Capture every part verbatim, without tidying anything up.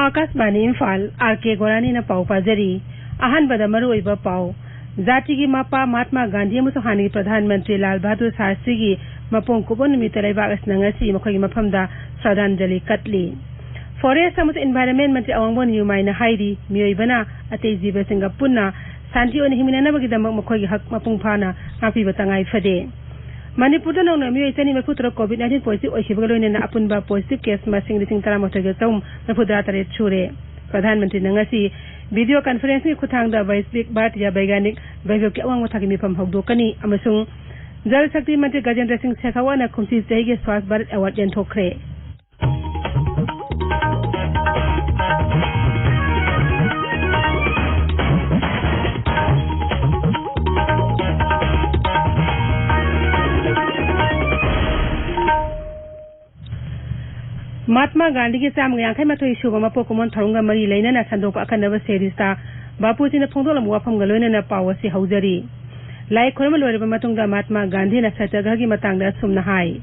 ꯑꯥꯀꯥꯁꯕꯥꯅꯤ Imphal, R ꯀꯦ ꯒꯣꯔꯥꯅꯤꯅ ꯄꯥꯎ ꯄꯥꯖꯔꯤ꯫ ꯑꯍꯥꯟꯕꯗ ꯃꯔꯨꯑꯣꯏꯕ ꯄꯥꯎ꯫ ꯖꯥꯇꯤꯒꯤ ꯃꯄꯥ ꯃꯍꯥꯠꯃꯥ ꯒꯥꯟꯙꯤ ꯑꯃꯁꯨꯡ ꯍꯥꯟꯅꯒꯤ ꯄ꯭ꯔꯙꯥꯟ ꯃꯟꯇ꯭ꯔꯤ ꯂꯥꯜ ꯕꯍꯥꯗꯨꯔ ꯁꯥꯁꯇ꯭ꯔꯤꯒꯤ ꯃꯄꯣꯛ ꯀꯨꯝꯑꯣꯟ ꯅꯨꯃꯤꯠꯇ ꯂꯩꯕꯥꯛ ꯑꯁꯤꯅ ꯉꯁꯤ ꯃꯈꯣꯏꯒꯤ ꯃꯐꯝꯗ ꯁ꯭ꯔꯗꯥꯟꯖꯂꯤ ꯀꯠꯂꯤ꯫ ꯐꯣꯔꯦꯁ ꯑꯃꯁꯨꯡ ꯏꯟꯚꯥꯏꯔꯟꯃꯦꯟ ꯃꯟꯇ꯭ꯔꯤ ꯑꯋꯥꯡꯕꯝ ꯅꯤꯌꯨꯃꯥꯏꯅ ꯍꯥꯏꯔꯤ, ꯃꯤꯑꯣꯏꯕꯅ ꯑꯇꯩ ꯖꯤꯕꯁꯤꯡꯒ ꯄꯨꯟꯅ ꯁꯥꯟꯇꯤ ꯑꯣꯏꯅ ꯍꯤꯡꯃꯤꯟꯅꯅꯕꯒꯤꯗꯃꯛ ꯃꯈꯣꯏꯒꯤ ꯍꯛ ꯃꯄꯨꯡ ꯐꯥꯅ ꯉꯥꯛꯄꯤꯕ ꯇꯉꯥꯏ ꯐꯗꯦ꯫ ꯃꯅꯤꯄꯨꯔꯗ ꯅꯧꯅ ꯃꯤꯑꯣꯏ ꯆꯅꯤ ꯃꯔꯤꯐꯨ ꯇꯔꯨꯛ ꯀꯣꯚꯤꯗ ꯅꯥꯏꯟꯇꯤꯟ ꯄꯣꯖꯤꯇꯤꯚ ꯑꯣꯏꯈꯤꯕꯒ ꯂꯣꯏꯅꯅ ꯑꯄꯨꯟꯕ ꯄꯣꯖꯤꯇꯤꯚ ꯀꯦꯁ ꯃꯁꯤꯡ ꯂꯤꯁꯤꯡ ꯇꯔꯥꯃꯥꯊꯣꯏꯒ ꯆꯍꯨꯝ ꯃꯔꯤꯐꯨ ꯇꯔꯥ ꯇꯔꯦꯠ ꯁꯨꯔꯦ꯫ ꯄ꯭ꯔꯙꯥꯟ ꯃꯟꯇ꯭ꯔꯤꯅ ꯉꯁꯤ ꯚꯤꯗꯤꯑꯣ ꯀꯟꯐꯔꯦꯟꯁꯤꯡꯒꯤ ꯈꯨꯠꯊꯥꯡꯗ ꯕꯩꯁ꯭ꯋꯤꯛ ꯚꯥꯔꯇꯤꯌꯥ ꯕꯩꯒ꯭ꯌꯥꯅꯤꯛ ꯕꯩꯕꯕꯀꯤ ꯑꯋꯥꯡꯕ ꯊꯥꯛꯀꯤ ꯃꯤꯐꯝ ꯍꯧꯗꯣꯛꯀꯅꯤ ꯑꯃꯁꯨꯡ ꯖꯜ ꯁꯛꯇꯤ ꯃꯟꯇ꯭ꯔꯤ ꯒꯖꯦꯟꯗ꯭ꯔ ꯁꯤꯡ ꯁꯦꯈꯥꯋꯥꯠꯅ ꯀꯨꯝꯁꯤ ꯆꯍꯤꯒꯤ ꯁ꯭ꯋꯥꯁ ꯚꯥꯔꯠ ꯑꯦꯋꯥꯔꯗ ꯌꯦꯟꯊꯣꯛꯈ꯭ꯔꯦ꯫ ꯃꯍꯥꯠꯃꯥ ꯒꯥꯟꯙꯤꯒꯤ ꯆꯥꯝꯃꯒ ꯌꯥꯡꯈꯩ ꯃꯥꯊꯣꯏ ꯁꯨꯕ ꯃꯄꯣꯛ ꯀꯨꯝꯑꯣꯟ ꯊꯧꯔꯝꯒ ꯃꯔꯤ ꯂꯩꯅꯅ ꯁꯟꯗꯣꯛꯄ ꯑꯀꯟꯅꯕ ꯁꯦꯔꯤꯁꯇ ꯕꯥꯄꯨꯖꯤꯅ ꯐꯣꯡꯗꯣꯛꯂꯝꯕ ꯋꯥꯐꯝꯒ ꯂꯣꯏꯅꯅ ꯄꯥꯎ ꯑꯁꯤ ꯍꯧꯖꯔꯤ꯫ ꯂꯥꯏ ꯈꯨꯔꯨꯝꯕ ꯂꯣꯏꯔꯕ ꯃꯇꯨꯡꯗ ꯃꯍꯥꯠꯃꯥ ꯒꯥꯟꯙꯤꯅ ꯁꯇ꯭ꯌꯒ꯭ꯔꯍꯒꯤ ꯃꯇꯥꯡꯗ ꯑꯁꯨꯝꯅ ꯍꯥꯏ꯫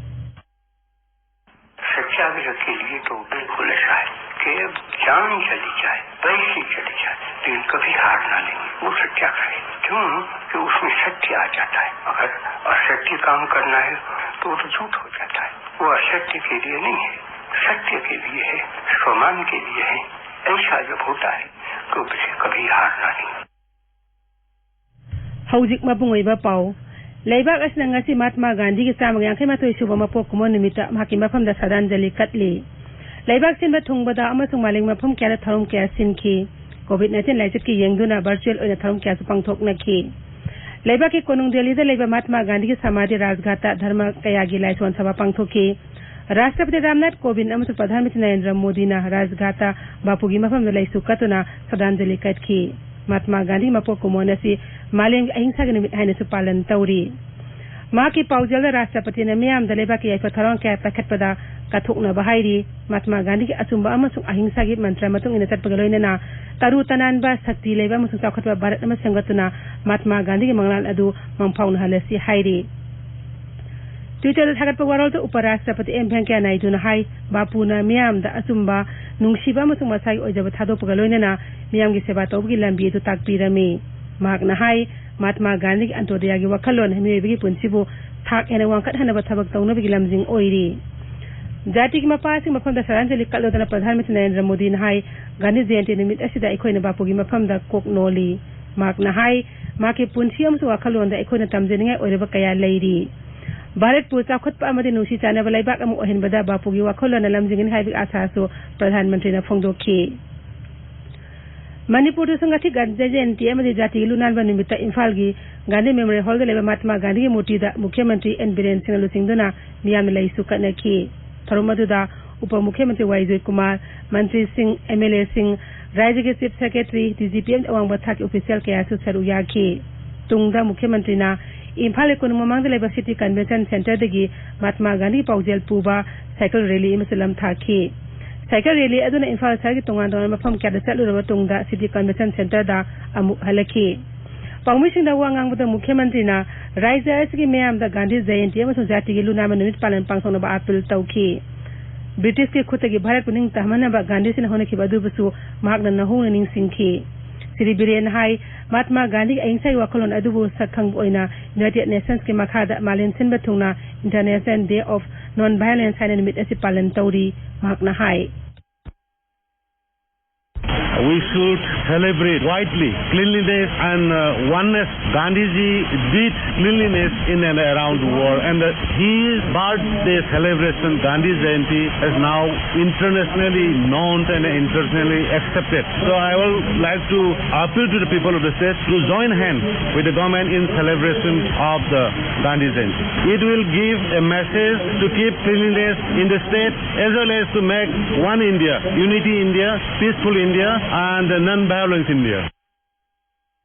सत्याग्रह के लिए तो बिल्कुल ऐसा है कि अब जान चली जाए, वैसे चली जाए, लेकिन कभी हार ना लें। वो सत्याग्रह है। क्यों? कि उसमें सत्य आ जाता है। अगर असत्य काम करना है, तो वो तो झूठ हो जाता है। वो असत्य के लिए नहीं है, सत्य के लिए है, स्वमान के लिए है। ऐसा जब होता है, तो उसे कभी हारना नहीं। ꯍꯧꯖꯤꯛ ꯃꯄꯨꯡ ꯑꯣꯏꯕ ꯄꯥꯎ꯫ ꯂꯩꯕꯥꯛ ꯑꯁꯤꯅ ꯉꯁꯤ ꯃꯍꯥꯠꯃꯥ ꯒꯥꯟꯙꯤꯒꯤ ꯆꯥꯝꯃꯒ ꯌꯥꯡꯈꯩ ꯃꯥꯊꯣꯏ ꯁꯨꯕ ꯃꯄꯣꯛ ꯀꯨꯝꯑꯣꯟ ꯅꯨꯃꯤꯠꯇ ꯃꯍꯥꯛꯀꯤ ꯃꯐꯝꯗ ꯁ꯭ꯔꯗꯥꯟꯖꯂꯤ ꯀꯠꯂꯤ꯫ ꯂꯩꯕꯥꯛ ꯁꯤꯟꯕ ꯊꯨꯡꯕꯗ ꯑꯃꯁꯨꯡ ꯃꯥꯂꯦꯝꯒꯤ ꯃꯐꯝ ꯀꯌꯥꯗ ꯊꯧꯔꯝ ꯀꯌꯥ ꯁꯤꯟꯈꯤ꯫ ꯀꯣꯚꯤꯗ ꯅꯥꯏꯟꯇꯤꯟ ꯂꯥꯏꯆꯠꯀꯤ ꯌꯦꯡꯗꯨꯅ ꯚꯔꯆꯨꯑꯦꯜ ꯑꯣꯏꯅ ꯊꯧꯔꯝ ꯀꯌꯥꯁꯨ ꯄꯥꯡꯊꯣꯛꯅꯈꯤ꯫ ꯂꯩꯕꯥꯛꯀꯤ ꯀꯣꯅꯨꯡ ꯗꯦꯜꯂꯤꯗ ꯂꯩꯕ ꯃꯍꯥꯠꯃꯥ ꯒꯥꯟꯙꯤꯒꯤ ꯁꯃꯥꯙꯤ ꯔꯥꯖꯘꯥꯠꯇ ꯙꯔꯃ ꯀꯌꯥꯒꯤ ꯂꯥꯏꯁꯣꯟ ꯁꯚꯥ ꯄꯥꯡꯊꯣꯛꯈꯤ꯫ ꯔꯥꯁꯇ꯭ꯔꯄꯇꯤ ꯔꯥꯝꯅꯥꯊ ꯀꯣꯕꯤꯟꯗ ꯑꯃꯁꯨꯡ ꯄ꯭ꯔꯙꯥꯟ ꯃꯟꯇ꯭ꯔꯤ ꯅꯔꯦꯟꯗ꯭ꯔ ꯃꯣꯗꯤꯅ ꯔꯥꯖꯘꯥꯠꯇ ꯕꯥꯄꯨꯒꯤ ꯃꯐꯝꯗ ꯂꯩꯁꯨ ꯀꯠꯇꯨꯅ ꯁ꯭ꯔꯗꯥꯟꯖꯂꯤ ꯀꯠꯈꯤ꯫ ꯃꯍꯥꯠꯃꯥ ꯒꯥꯟꯙꯤꯒꯤ ꯃꯄꯣꯛ ꯀꯨꯝꯑꯣꯟ ꯑꯁꯤ ꯃꯥꯂꯦꯝꯒꯤ ꯑꯍꯤꯡꯁꯥꯒꯤ ꯅꯨꯃꯤꯠ ꯍꯥꯏꯅꯁꯨ ꯄꯥꯂꯟ ꯇꯧꯔꯤ꯫ ꯃꯍꯥꯛꯀꯤ ꯄꯥꯎꯖꯦꯜꯗ ꯔꯥꯁꯇ꯭ꯔꯄꯇꯤꯅ ꯃꯤꯌꯥꯝꯗ ꯂꯩꯕꯥꯛꯀꯤ ꯌꯥꯏꯐ ꯊꯧꯔꯥꯡ ꯀꯌꯥ ꯄꯥꯏꯈꯠꯄꯗ ꯀꯠꯊꯣꯛꯅꯕ ꯍꯥꯏꯔꯤ꯫ ꯃꯍꯥꯠꯃꯥ ꯒꯥꯟꯙꯤꯒꯤ ꯑꯆꯨꯝꯕ ꯑꯃꯁꯨꯡ ꯑꯍꯤꯡꯁꯥꯒꯤ ꯃꯟꯇ꯭ꯔ ꯃꯇꯨꯡ ꯏꯟꯅ ꯆꯠꯄꯒ ꯂꯣꯏꯅꯅ ꯇꯔꯨ ꯇꯅꯥꯟꯕ, ꯁꯛꯇꯤ ꯂꯩꯕ ꯑꯃꯁꯨꯡ ꯆꯥꯎꯈꯠꯄ ꯚꯥꯔꯠ ꯑꯃ ꯁꯦꯝꯒꯠꯇꯨꯅ ꯃꯍꯥꯠꯃꯥ ꯒꯥꯟꯙꯤꯒꯤ ꯃꯪꯂꯥꯟ ꯑꯗꯨ ꯃꯪ ꯐꯥꯎꯅꯍꯜꯂꯁꯤ ꯍꯥꯏꯔꯤ꯫ Twitter-ꯗ ꯊꯥꯒꯠꯄ ꯋꯥꯔꯣꯜꯗ ꯎꯄ ꯔꯥꯁꯇ꯭ꯔꯄꯇꯤ ꯑꯦꯝ ꯚꯦꯡꯀꯌꯥ ꯅꯥꯏꯗꯨꯅ ꯍꯥꯏ, ꯕꯥꯄꯨꯅ ꯃꯤꯌꯥꯝꯗ ꯑꯆꯨꯝꯕ, ꯅꯨꯡꯁꯤꯕ ꯑꯃꯁꯨꯡ ꯃꯁꯥꯒꯤ ꯑꯣꯏꯖꯕ ꯊꯥꯗꯣꯛꯄꯒ ꯂꯣꯏꯅꯅ ꯃꯤꯌꯥꯝꯒꯤ ꯁꯦꯕꯥ ꯇꯧꯕꯒꯤ ꯂꯝꯕꯤ ꯑꯗꯨ ꯇꯥꯛꯄꯤꯔꯝꯃꯤ꯫ ꯃꯍꯥꯛꯅ ꯍꯥꯏ, ꯃꯍꯥꯇꯃꯥ ꯒꯥꯟꯙꯤꯒꯤ ꯑꯟꯇꯣꯗꯌꯥꯒꯤ ꯋꯥꯈꯜꯂꯣꯟ ꯃꯤꯑꯣꯏꯕꯒꯤ ꯄꯨꯟꯁꯤꯕꯨ ꯊꯥꯛ ꯍꯦꯟꯅ ꯋꯥꯡꯈꯠꯍꯟꯅꯕ ꯊꯕꯛ ꯇꯧꯅꯕꯒꯤ ꯂꯝꯖꯤꯡ ꯑꯣꯏꯔꯤ꯫ ꯖꯥꯇꯤꯒꯤ ꯃꯄꯥꯁꯤꯡ ꯃꯐꯝꯗ ꯁ꯭ꯔꯗꯥꯟꯖꯂꯤ ꯀꯠꯂꯣꯗꯅ ꯄ꯭ꯔꯙꯥꯟ ꯃꯟꯇ꯭ꯔꯤ ꯅꯔꯦꯟꯗ꯭ꯔ ꯃꯣꯗꯤꯅ ꯍꯥꯏ, ꯒꯥꯟꯙꯤ ꯖꯌꯟꯇꯤ ꯅꯨꯃꯤꯠ ꯑꯁꯤꯗ ꯑꯩꯈꯣꯏꯅ ꯕꯥꯄꯨꯒꯤ ꯃꯐꯝꯗ ꯀꯣꯛ ꯅꯣꯜꯂꯤ꯫ ꯃꯍꯥꯛꯅ ꯍꯥꯏ, ꯃꯍꯥꯛꯀꯤ ꯄꯨꯟꯁꯤ ꯑꯃꯁꯨꯡ ꯋꯥꯈꯜꯂꯣꯟꯗ ꯑꯩꯈꯣꯏꯅ ꯇꯝꯖꯅꯤꯡꯉꯥꯏ ꯑꯣꯏꯔꯕ ꯀꯌꯥ ꯂꯩꯔꯤ꯫ ꯚꯥꯔꯠꯄꯨ ꯆꯥꯎꯈꯠꯄ ꯑꯃꯗꯤ ꯅꯨꯡꯁꯤ ꯆꯥꯟꯅꯕ ꯂꯩꯕꯥꯛ ꯑꯃ ꯑꯣꯏꯍꯟꯕꯗ ꯕꯥꯄꯨꯒꯤ ꯋꯥꯈꯜꯂꯣꯟꯅ ꯂꯝꯖꯤꯡꯒꯅꯤ ꯍꯥꯏꯕꯒꯤ ꯑꯥꯁꯥꯁꯨ ꯄ꯭ꯔꯙꯥꯟ ꯃꯟꯇ꯭ꯔꯤꯅ ꯐꯣꯡꯗꯣꯛꯈꯤ꯫ ꯃꯅꯤꯄꯨꯔꯗꯁꯨ ꯉꯁꯤ ꯒꯥꯟꯙꯤ ꯖꯌꯟꯇꯤ ꯑꯃꯗꯤ ꯖꯥꯇꯤꯒꯤ ꯂꯨꯅꯥꯟꯕ ꯅꯨꯃꯤꯠꯇ ꯏꯝꯐꯥꯜꯒꯤ ꯒꯥꯟꯙꯤ ꯃꯦꯃꯣꯔꯤꯌꯦꯜ ꯍꯣꯜꯗ ꯂꯩꯕ ꯃꯍꯥꯇꯃꯥ ꯒꯥꯟꯙꯤꯒꯤ ꯃꯨꯔꯇꯤꯗ ꯃꯨꯈ꯭ꯌ ꯃꯟꯇ꯭ꯔꯤ ꯑꯦꯟ ꯕꯤꯔꯦꯟ ꯁꯤꯡꯅ ꯂꯨꯆꯤꯡꯗꯨꯅ ꯃꯤꯌꯥꯝꯅ ꯂꯩꯁꯨ ꯀꯠꯅꯈꯤ꯫ ꯊꯧꯔꯝ ꯑꯗꯨꯗ ꯎꯄ ꯃꯨꯈ꯭ꯌ ꯃꯟꯇ꯭ꯔꯤ ꯋꯥꯏ ꯖꯣꯏꯀꯨꯃꯥꯔ, ꯃꯟꯇ꯭ꯔꯤꯁꯤꯡ, ꯑꯦꯝ ꯑꯦꯜ ꯑꯦꯁꯤꯡ, ꯔꯥꯖ꯭ꯌꯒꯤ chief secretary, D G P ꯑꯃꯗꯤ ꯑꯋꯥꯡꯕ ꯊꯥꯛꯀꯤ ꯑꯣꯐꯤꯁꯤꯌꯦꯜ ꯀꯌꯥꯁꯨ ꯁꯔꯨꯛ ꯌꯥꯈꯤ꯫ ꯇꯨꯡꯗ ꯃꯨꯈ꯭ꯌ ꯃꯟꯇ꯭ꯔꯤꯅ ꯏꯝꯐꯥꯜꯒꯤ ꯀꯣꯅꯨꯡ ꯃꯃꯥꯡꯗ ꯂꯩꯕ ꯁꯤꯇꯤ ꯀꯟꯚꯦꯟꯁꯟ ꯁꯦꯟꯇꯔꯗꯒꯤ ꯃꯍꯥꯇꯃꯥ ꯒꯥꯟꯙꯤꯒꯤ ꯄꯥꯎꯖꯦꯜ ꯄꯨꯕ ꯁꯥꯏꯀꯜ ꯔꯦꯂꯤ ꯑꯃꯁꯨ ꯂꯝꯊꯥꯈꯤ꯫ ꯁꯥꯏꯀꯜ ꯔꯦꯂꯤ ꯑꯗꯨꯅ ꯏꯝꯐꯥꯜ ꯁꯍꯔꯒꯤ ꯇꯣꯉꯥꯟ ꯇꯣꯉꯥꯟꯕ ꯃꯐꯝ ꯀꯌꯥꯗ ꯆꯠꯂꯨꯔꯕ ꯇꯨꯡꯗ ꯁꯤꯇꯤ ꯀꯟꯚꯦꯟꯁꯟ ꯁꯦꯟꯇꯔꯗ ꯑꯃꯨꯛ ꯍꯜꯂꯛꯈꯤ꯫ ꯄꯥꯎꯃꯤꯁꯤꯡꯗ ꯋꯥ ꯉꯥꯡꯕꯗ ꯃꯨꯈ꯭ꯌ ꯃꯟꯇ꯭ꯔꯤꯅ ꯔꯥꯖ꯭ꯌ ꯑꯁꯤꯒꯤ ꯃꯤꯌꯥꯝꯗ ꯒꯥꯟꯙꯤ ꯖꯌꯟꯇꯤ ꯑꯃꯁꯨꯡ ꯖꯥꯇꯤꯒꯤ ꯂꯨꯅꯥꯟꯕ ꯅꯨꯃꯤꯠ ꯄꯥꯂꯟ ꯄꯥꯡꯊꯣꯛꯅꯕ ꯑꯥꯄꯤꯜ ꯇꯧꯈꯤ꯫ ꯕ꯭ꯔꯤꯇꯤꯁꯀꯤ ꯈꯨꯠꯇꯒꯤ ꯚꯥꯔꯠꯄꯨ ꯅꯤꯡꯇꯝꯍꯟꯅꯕ ꯒꯥꯟꯙꯤꯁꯤꯅ ꯍꯣꯠꯅꯈꯤꯕ ꯑꯗꯨꯕꯨꯁꯨ ꯃꯍꯥꯛꯅ ꯅꯧꯍꯧꯅ ꯅꯤꯡꯁꯤꯡꯈꯤ꯫ ꯁ꯭ꯔꯤ ꯕꯤꯔꯦꯟꯅ ꯍꯥꯏ, ꯃꯍꯥꯇꯃꯥ ꯒꯥꯟꯙꯤꯒꯤ ꯑꯍꯤꯡꯁꯥꯒꯤ ꯋꯥꯈꯜꯂꯣꯟ ꯑꯗꯨꯕꯨ ꯁꯛꯈꯪꯕ ꯑꯣꯏꯅ ꯌꯨꯅꯥꯏꯇꯦꯗ ꯅꯦꯁꯟꯁꯀꯤ ꯃꯈꯥꯗ ꯃꯥꯂꯦꯝ ꯁꯤꯟꯕ ꯊꯨꯡꯅ International Day of Non-Violence ꯍꯥꯏꯅ ꯅꯨꯃꯤꯠ ꯑꯁꯤ ꯄꯥꯂꯟ ꯇꯧꯔꯤ꯫ ꯃꯍꯥꯛꯅ ꯍꯥꯏ, We should celebrate widely cleanliness and uh, oneness. Gandhiji did cleanliness in and around the world, and uh, his birthday celebration, Gandhi Jayanti, is now internationally known and internationally accepted. So I would like to appeal to the people of the state to join hands with the government in celebration of the Gandhi Jayanti. It will give a message to keep cleanliness in the state as well as to make one India, unity India, peaceful India, and non-violence India.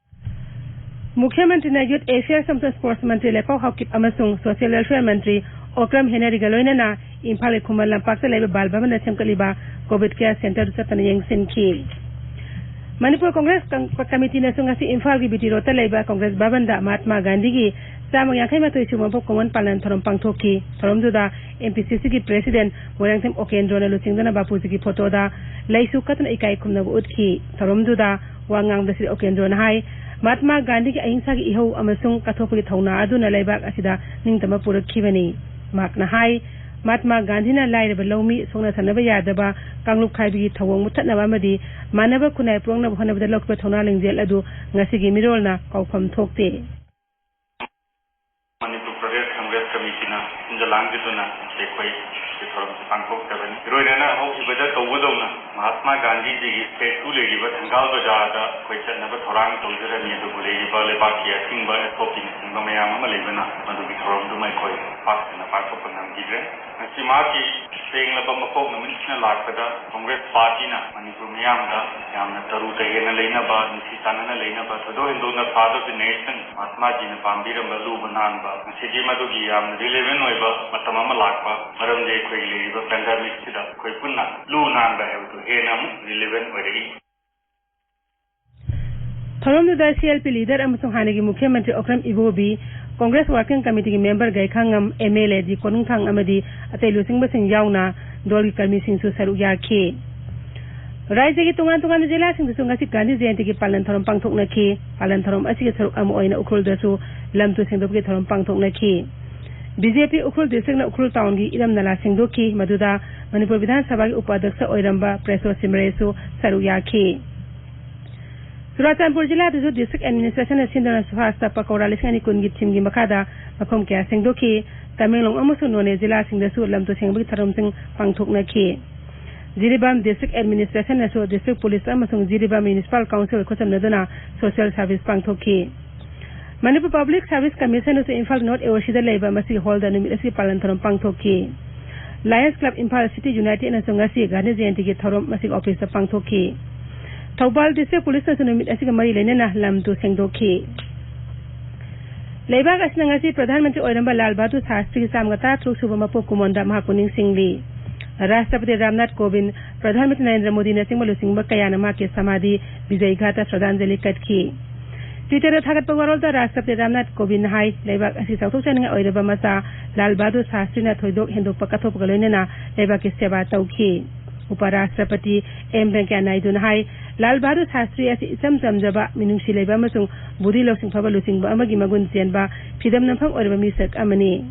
ꯃꯨꯈ꯭ꯌ ꯃꯟꯇ꯭ꯔꯤꯅ youth affairs ꯑꯃꯁꯨꯡ sports ꯃꯟꯇ꯭ꯔꯤ ꯂꯩꯄꯥꯎ ꯍꯥꯎꯀꯤꯞ ꯑꯃꯁꯨꯡ social welfare ꯃꯟꯇ꯭ꯔꯤ ꯑꯣꯀ꯭ꯔꯝ ꯍꯦꯅꯔꯤꯒ ꯂꯣꯏꯅꯅ ꯏꯝꯐꯥꯜꯒꯤ ꯈꯨꯃꯟ ꯂꯝꯄꯥꯛꯇ ꯂꯩꯕ ꯕꯥꯜ ꯚꯕꯟꯗ ꯁꯦꯝꯒꯠꯂꯤꯕ COVID care ꯁꯦꯟꯇꯔꯗꯨ ꯆꯠꯇꯨꯅ ꯌꯦꯡꯁꯤꯟꯈꯤ꯫ ꯃꯅꯤꯄꯨꯔ ꯀꯣꯡꯒ꯭ꯔꯦꯁ ꯀꯪ-, ꯀꯃꯤꯇꯤꯅꯁꯨ ꯉꯁꯤ ꯏꯝꯐꯥꯜꯒꯤ ꯕꯤ ꯇꯤ ꯔꯣꯗꯇ ꯂꯩꯕ ꯀꯣꯡꯒ꯭ꯔꯦꯁ ꯚꯕꯟꯗ ꯃꯍꯥꯇꯃꯥ ꯒꯥꯟꯙꯤꯒꯤ ꯆꯥꯝꯃ ꯌꯥꯡꯈꯩ ꯃꯥꯊꯣꯏ ꯁꯨꯕ ꯃꯄꯣꯛ ꯀꯨꯝꯑꯣꯟ ꯄꯥꯂꯟ ꯊꯧꯔꯝ ꯄꯥꯡꯊꯣꯛꯈꯤ꯫ ꯊꯧꯔꯝꯗꯨꯗ ꯑꯦꯝ ꯄꯤ ꯁꯤ ꯁꯤꯒꯤ ꯄ꯭ꯔꯦꯁꯤꯗꯦꯟꯠ ꯃꯣꯏꯔꯥꯡꯊꯦꯝ ꯎꯀꯦꯟꯗ꯭ꯔꯣꯅ ꯂꯨꯆꯤꯡꯗꯨꯅ ꯕꯥꯄꯨꯖꯤꯒꯤ ꯐꯣꯇꯣꯗ ꯂꯩꯁꯨ ꯀꯠꯇꯨꯅ ꯏꯀꯥꯏ ꯈꯨꯝꯅꯕ ꯎꯠꯈꯤ꯫ ꯊꯧꯔꯝꯗꯨꯗ ꯋꯥ ꯉꯥꯡꯕꯗ ꯁ꯭ꯔꯤ ꯎꯀꯦꯟꯗ꯭ꯔꯣꯅ ꯍꯥꯏ, ꯃꯍꯥꯠꯃꯥ ꯒꯥꯟꯙꯤꯒꯤ ꯑꯍꯤꯡꯁꯥꯒꯤ ꯏꯍꯧ ꯑꯃꯁꯨꯡ ꯀꯠꯊꯣꯛꯄꯒꯤ ꯊꯧꯅꯥ ꯑꯗꯨꯅ ꯂꯩꯕꯥꯛ ꯑꯁꯤꯗ ꯅꯤꯡꯇꯝꯕ ꯄꯨꯔꯛꯈꯤꯕꯅꯤ꯫ ꯃꯍꯥꯛꯅ ꯍꯥꯏ, ꯃꯍꯥꯠꯃꯥ ꯒꯥꯟꯙꯤꯅ ꯂꯥꯏꯔꯕ ꯂꯧꯃꯤ, ꯁꯣꯛꯅ ꯁꯝꯅꯕ ꯌꯥꯗꯕ ꯀꯥꯡꯂꯨꯞ ꯈꯥꯏꯕꯒꯤ ꯊꯧꯑꯣꯡ ꯃꯨꯠꯊꯠꯅꯕ ꯑꯃꯗꯤ ꯃꯥꯟꯅꯕ ꯈꯨꯟꯅꯥꯏ ꯄꯨꯔꯛꯅꯕ ꯍꯣꯠꯅꯕꯗ ꯂꯧꯈꯤꯕ ꯊꯧꯅꯥ ꯂꯤꯡꯖꯦꯜ ꯑꯗꯨ ꯉꯁꯤꯒꯤ ꯃꯤꯔꯣꯜꯅ ꯀꯥꯎꯐꯝ ꯊꯣꯛꯇꯦ꯫ ꯃꯅꯤꯄꯨꯔ ꯄ꯭ꯔꯗꯦꯁ ꯀꯪꯒ꯭ꯔꯦꯁ ꯀꯃꯤꯇꯤꯅ ꯁꯤꯟꯖ ꯂꯥꯡꯖꯗꯨꯅ ꯑꯩꯈꯣꯏ ꯊꯧꯔꯝꯁꯤ ꯄꯥꯡꯊꯣꯛꯆꯕꯅꯤ꯫ ꯏꯔꯣꯏꯅꯅ ꯍꯧꯈꯤꯕꯗ ꯇꯧꯕꯗꯧꯅ ꯃꯍꯥꯠꯃꯥ ꯒꯥꯟꯙꯤꯖꯤꯒꯤ statue ꯂꯩꯔꯤꯕ ꯊꯪꯒꯥꯜ ꯕꯖꯥꯔꯗ ꯑꯩꯈꯣꯏ ꯆꯠꯅꯕ ꯊꯧꯔꯥꯡ ꯇꯧꯖꯔꯝꯃꯤ, ꯑꯗꯨꯕꯨ ꯂꯩꯔꯤꯕ ꯂꯩꯕꯥꯛꯀꯤ ꯑꯊꯤꯡꯕ ꯑꯦꯁ ꯑꯣ ꯄꯤꯅꯆꯤꯡꯕ ꯃꯌꯥꯝ ꯑꯃ ꯂꯩꯕꯅ ꯃꯗꯨꯒꯤ ꯊꯧꯔꯝꯗꯨꯃ ꯑꯩꯈꯣꯏ ꯄꯥꯛ ꯁꯟꯅ ꯄꯥꯡꯊꯣꯛꯄ ꯉꯝꯈꯤꯗ꯭ꯔꯦ꯫ ꯉꯁꯤ ꯃꯍꯥꯛꯀꯤ ꯁꯦꯡꯂꯕ ꯃꯄꯣꯛ ꯅꯨꯃꯤꯠꯁꯤꯅ ꯂꯥꯛꯄꯗ ꯀꯪꯒ꯭ꯔꯦꯁ ꯄꯥꯔꯇꯤꯅ ꯃꯅꯤꯄꯨꯔ ꯃꯤꯌꯥꯝꯗ ꯌꯥꯝꯅ ꯇꯔꯨ ꯇꯍꯦꯟꯅ ꯂꯩꯅꯕ, ꯅꯨꯡꯁꯤ ꯆꯥꯟꯅꯅ ꯂꯩꯅꯕ, ꯊꯣꯏꯗꯣꯛ ꯍꯦꯟꯗꯣꯛꯅ Father of the Nation ꯃꯍꯥꯠꯃꯥꯖꯤꯅ ꯄꯥꯝꯕꯤꯔꯝꯕ ꯂꯨꯕ ꯅꯥꯟꯕ, ꯉꯁꯤꯗꯤ ꯃꯗꯨꯒꯤ ꯌꯥꯝꯅ relevant ꯑꯣꯏꯕ ꯃꯇꯝ ꯑꯃ ꯂꯥꯛꯄ ꯃꯔꯝꯗꯤ ꯑꯩꯈꯣꯏꯒꯤ ꯂꯩꯔꯤꯕ pandemic ꯁꯤꯗ ꯑꯩꯈꯣꯏ ꯄꯨꯟꯅ ꯂꯨ ꯅꯥꯟꯕ ꯍꯥꯏꯕꯗꯨ ꯍꯦꯟꯅ ꯑꯃꯨꯛ relevant ꯑꯣꯏꯔꯛꯏ꯫ ꯊꯧꯔꯝꯗꯨꯗ ꯁꯤ ꯑꯦꯜ ꯄꯤ leader ꯑꯃꯁꯨꯡ ꯍꯥꯟꯅꯒꯤ ꯃꯨꯈ꯭ꯌ ꯃꯟꯇ꯭ꯔꯤ ꯑꯣꯀ꯭ꯔꯝ ꯏꯕꯣꯕꯤ, ꯀꯪꯒ꯭ꯔꯦꯁ working committeeꯒꯤ member Gaikhangam, M L A D Konungthang ꯑꯃꯗꯤ ꯑꯇꯩ ꯂꯨꯆꯤꯡꯕꯁꯤꯡ ꯌꯥꯎꯅ ꯗꯣꯜꯒꯤ ꯀꯔꯃꯤꯁꯤꯡꯁꯨ ꯁꯔꯨꯛ ꯌꯥꯈꯤ꯫ ꯔꯥꯖ꯭ꯌꯒꯤ ꯇꯣꯉꯥꯟ ꯇꯣꯉꯥꯟꯕ ꯖꯤꯂꯥꯁꯤꯡꯗꯁꯨ ꯉꯁꯤ ꯒꯥꯟꯙꯤ ꯖꯌꯟꯇꯤꯒꯤ ꯄꯥꯂꯟ ꯊꯧꯔꯝ ꯄꯥꯡꯊꯣꯛꯅꯈꯤ꯫ ꯄꯥꯂꯟ ꯊꯧꯔꯝ ꯑꯁꯤꯒꯤ ꯁꯔꯨꯛ ꯑꯃ ꯑꯣꯏꯅ ꯎꯈ꯭ꯔꯨꯜꯗꯁꯨ ꯂꯝ ꯇꯨ ꯁꯦꯡꯗꯣꯛꯄꯒꯤ ꯊꯧꯔꯝ ꯄꯥꯡꯊꯣꯛꯅꯈꯤ꯫ ꯕꯤ ꯖꯦ ꯄꯤ ꯎꯈ꯭ꯔꯨꯜ districtꯅ ꯎꯈ꯭ꯔꯨꯜ townꯒꯤ ꯏꯔꯝ ꯅꯂꯥ ꯁꯦꯡꯗꯣꯛꯈꯤ꯫ ꯃꯗꯨꯗ ꯃꯅꯤꯄꯨꯔ ꯕꯤꯙꯥꯟ ꯁꯚꯥꯒꯤ ꯎꯄꯥꯙ꯭ꯌꯛꯁ ꯑꯣꯏꯔꯝꯕ ꯄ꯭ꯔꯦꯁꯣ ꯁꯤꯃꯔꯦꯁꯨ ꯁꯔꯨꯛ ꯌꯥꯈꯤ꯫ ꯆꯨꯔꯥꯆꯥꯟꯄꯨꯔ ꯖꯤꯂꯥꯗꯁꯨ district administrationꯅ ꯁꯤꯟꯗꯨꯅ ꯁ꯭ꯋꯥꯁꯇ ꯄꯀꯧꯔꯥ ꯂꯤꯁꯤꯡ ꯑꯅꯤ ꯀꯨꯟꯒꯤ themeꯒꯤ ꯃꯈꯥꯗ ꯃꯐꯝ ꯀꯌꯥ ꯁꯦꯡꯗꯣꯛꯈꯤ꯫ ꯇꯃꯦꯡꯂꯣꯡ ꯑꯃꯁꯨꯡ ꯅꯣꯅꯦ ꯖꯤꯂꯥꯁꯤꯡꯗꯁꯨ ꯂꯝ ꯇꯨ ꯁꯦꯡꯕꯒꯤ ꯊꯧꯔꯝꯁꯤꯡ ꯄꯥꯡꯊꯣꯛꯅꯈꯤ꯫ ꯖꯤꯔꯤꯕꯥꯝ district administrationꯅꯁꯨ district police ꯑꯃꯁꯨꯡ Jiribam municipal council ꯈꯨꯠꯁꯝꯅꯗꯨꯅ social service ꯄꯥꯡꯊꯣꯛꯈꯤ꯫ Manipur Public Service Commissionꯅꯁꯨ Imphal North A O Cꯗ ꯂꯩꯕ ꯃꯁꯤꯒꯤ hallꯗ ꯅꯨꯃꯤꯠ ꯑꯁꯤꯒꯤ ꯄꯥꯂꯟ ꯊꯧꯔꯝ ꯄꯥꯡꯊꯣꯛꯈꯤ꯫ Lions Club Imphal City Unitedꯅꯁꯨ ꯉꯁꯤ ꯒꯥꯟꯙꯤ ꯖꯌꯟꯇꯤꯒꯤ ꯊꯧꯔꯝ ꯃꯁꯤꯒꯤ officeꯇ ꯄꯥꯡꯊꯣꯛꯈꯤ꯫ ꯊꯧꯕꯥꯜ district policeꯅꯁꯨ ꯅꯨꯃꯤꯠ ꯑꯁꯤꯒ ꯃꯔꯤ ꯂꯩꯅꯅ ꯂꯝ ꯇꯨ ꯁꯦꯡꯗꯣꯛꯈꯤ꯫ ꯂꯩꯕꯥꯛ ꯑꯁꯤꯅ ꯉꯁꯤ ꯄ꯭ꯔꯙꯥꯟ ꯃꯟꯇ꯭ꯔꯤ ꯑꯣꯏꯔꯝꯕ ꯂꯥꯜ ꯕꯍꯥꯗꯨꯔ ꯁꯥꯁꯇ꯭ꯔꯤꯒꯤ ꯆꯥꯝꯃꯒ ꯇꯔꯥꯇꯔꯨꯛ ꯁꯨꯕ ꯃꯄꯣꯛ ꯀꯨꯝꯑꯣꯟꯗ ꯃꯍꯥꯛꯄꯨ ꯅꯤꯡꯁꯤꯡꯂꯤ꯫ ꯔꯥꯁꯇ꯭ꯔꯄꯇꯤ ꯔꯥꯝꯅꯥꯊ ꯀꯣꯕꯤꯟꯗ, ꯄ꯭ꯔꯙꯥꯟ ꯃꯟꯇ꯭ꯔꯤ ꯅꯔꯦꯟꯗ꯭ꯔ ꯃꯣꯗꯤꯅꯆꯤꯡꯕ ꯂꯨꯆꯤꯡꯕ ꯀꯌꯥꯅ ꯃꯍꯥꯛꯀꯤ ꯁꯃꯥꯙꯤ ꯕꯤꯖꯌ ꯘꯥꯠꯇ ꯁ꯭ꯔꯗꯥꯟꯖꯂꯤ ꯀꯠꯈꯤ꯫ Twitter-ꯗ ꯊꯥꯒꯠꯄ ꯋꯥꯔꯣꯜꯗ ꯔꯥꯁꯇ꯭ꯔꯄꯇꯤ ꯔꯥꯝꯅꯥꯊ ꯀꯣꯕꯤꯟꯗ ꯍꯥꯏ, ꯂꯩꯕꯥꯛ ꯑꯁꯤ ꯆꯥꯎꯊꯣꯛꯆꯅꯤꯡꯉꯥꯏ ꯑꯣꯏꯔꯕ ꯃꯆꯥ ꯂꯥꯜ ꯕꯍꯥꯗꯨꯔ ꯁꯥꯁꯇ꯭ꯔꯤꯅ ꯊꯣꯏꯗꯣꯛ ꯍꯦꯟꯗꯣꯛꯄ ꯀꯠꯊꯣꯛꯄꯒ ꯂꯣꯏꯅꯅ ꯂꯩꯕꯥꯛꯀꯤ ꯁꯦꯕꯥ ꯇꯧꯈꯤ꯫ ꯎꯄꯔꯥꯁꯇ꯭ꯔꯄꯇꯤ ꯑꯦꯝ ꯚꯦꯡꯀꯌꯥ ꯅꯥꯏꯗꯨꯅ ꯍꯥꯏ, ꯂꯥꯜ ꯕꯍꯥꯗꯨꯔ ꯁꯥꯁꯇ꯭ꯔꯤ ꯑꯁꯤ ꯏꯆꯝ ꯆꯝꯖꯕ, ꯃꯤꯅꯨꯡꯁꯤ ꯂꯩꯕ ꯑꯃꯁꯨꯡ ꯕꯨꯙꯤ ꯂꯧꯁꯤꯡ ꯐꯕ ꯂꯨꯆꯤꯡꯕ ꯑꯃꯒꯤ ꯃꯒꯨꯟ ꯆꯦꯟꯕ ꯐꯤꯗꯝ ꯅꯝꯐꯝ ꯑꯣꯏꯔꯕ ꯃꯤꯁꯛ ꯑꯃꯅꯤ꯫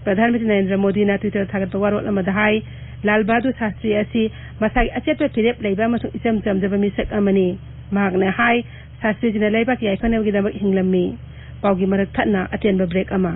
ꯄ꯭ꯔꯙꯥꯟ ꯃꯟꯇ꯭ꯔꯤ ꯅꯔꯦꯟꯗ꯭ꯔ ꯃꯣꯗꯤꯅ Twitter-ꯗ ꯊꯥꯒꯠꯄ ꯋꯥꯔꯣꯜ ꯑꯃꯗ ꯍꯥꯏ, ꯂꯥꯜ ꯕꯍꯥꯗꯨꯔ ꯁꯥꯁꯇ꯭ꯔꯤ ꯑꯁꯤ ꯃꯁꯥꯒꯤ ꯑꯆꯦꯠꯄ ꯐꯤꯔꯦꯞ ꯂꯩꯕ ꯑꯃꯁꯨꯡ ꯏꯆꯝ ꯆꯝꯖꯕ ꯃꯤꯁꯛ ꯑꯃꯅꯤ꯫ ꯃꯍꯥꯛꯅ ꯍꯥꯏ, ꯁꯥꯁꯇ꯭ꯔꯤꯖꯤꯅ ꯂꯩꯕꯥꯛꯀꯤ ꯌꯥꯏꯐꯅꯕꯒꯤꯗꯃꯛ ꯍꯤꯡꯂꯝꯃꯤ꯫ ꯄꯥꯎꯒꯤ ꯃꯔꯛ ꯊꯠꯅ ꯑꯇꯦꯟꯕ break ꯑꯃ꯫